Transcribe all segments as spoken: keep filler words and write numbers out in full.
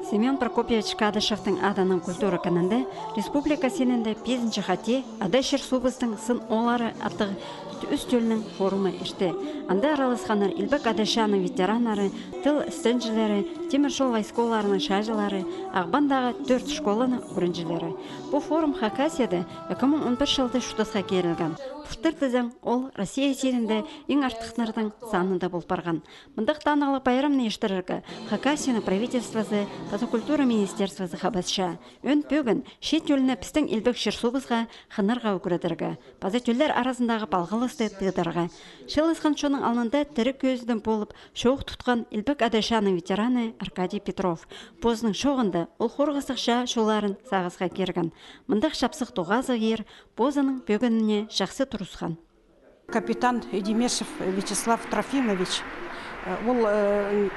Семён Прокопьевич Кадышевтің адынаң культура кінінде республика синінде пизінҷі хати «Ада чир-суубыстың сын ооллары» аттығ ӱс тӧлнің форумы иртті. Анда араласханнар Илбек Ада чааның ветераннары, тыл істенҷілері, тимір чол войскаларының чааҷылары, Ағбандағы тӧрт школаның ӱгренҷілері. Пу форум Хакасияда ікі муң он пір чылда чуртасха кирілген. Пылтыр тізең, ол Россия синінде иң артыхтарның санында пол парған. Мындағ танығлығ пайрамны иртірерге Хакасияның правительствозы паза культура министерствозы хабасча. Ӧӧн пӧгін чиит тӧлні пістің илбек чир-суубысха хынарға ӱгредерге паза тӧллер аразындағы палғалысты тыыдарға. Чыылысхан чонның алнында тіріг кӧзідім полып чоох тутхан Илбек Ада чааның ветераны Аркадий Петров. Позының чооғында ол хорғыстығ чаа чолларын сағысха кирген. Мындағ чапсых тоғазығ иир позының пӧгініне чахсы турысхан. Капитан Эдимешев Вячеслав Трофимович, э, ол, э,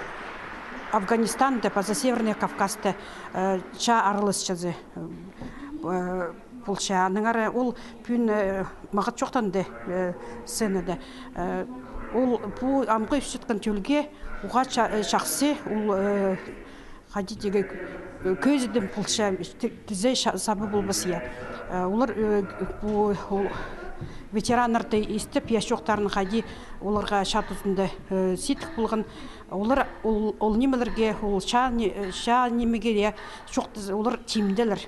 Афганистанда паза Северный Кавказта, э, чаа араласчызы, э, полча. Аннаңар ол пӱӱн, э, мағат чоохтанды, э, сценада. Э, ол пу амғы ӧсчеткен тӧлге уғаа ча-, э, чахсы, ол, э, хайди тигі, э, кӧзідім полча, ти-, тізе ша-, саба полбас, я. Э, олар, э, пу, ол, ветераннарды истіп, я, чоохтарын хайди оларға чаа тузында, э, сидік полған. Олар ол, ол нимелерге, ол чаа ни-, э, чаа нимеге, я, чоохтаза, олар тимделер.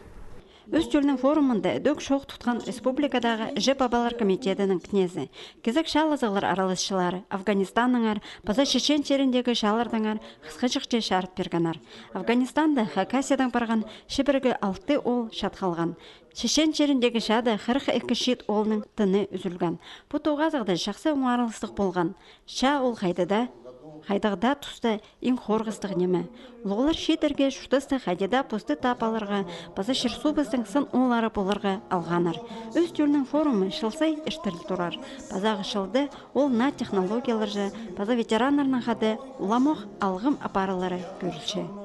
Ӱс тӧлнің форумында ідӧк чоох тутхан республикадағы іҷе-пабалар комитедінің кнезі, кізек чаалазығлар араласчылары, Афганистаннаңар паза Чечен чиріндегі чаалардаңар хысхаҷахча чарыт пиргеннер. Афганистанда Хакасиядаң парған чибіргі алты оол чат халған. Чечен чиріндегі чаада хырых ікі чиит оолның тыны ӱзӱлген. Пу тоғазығда чахсы оңарылыстығ полған. Чаа ол хайдағ даа, хайдағ даа туста иң хорғыстығ ниме. Улуғлар чииттерге чуртаста хайди даа посты таап аларға паза чир-суубыстың сын ооллары поларға алғаннар. Ӱс тӧлнің форумы чыл сай иртіріл турар. Пазағы чылда ол наа технологияларҷа паза ветераннарнаң хада уламох алғым апарылары кӧрілче.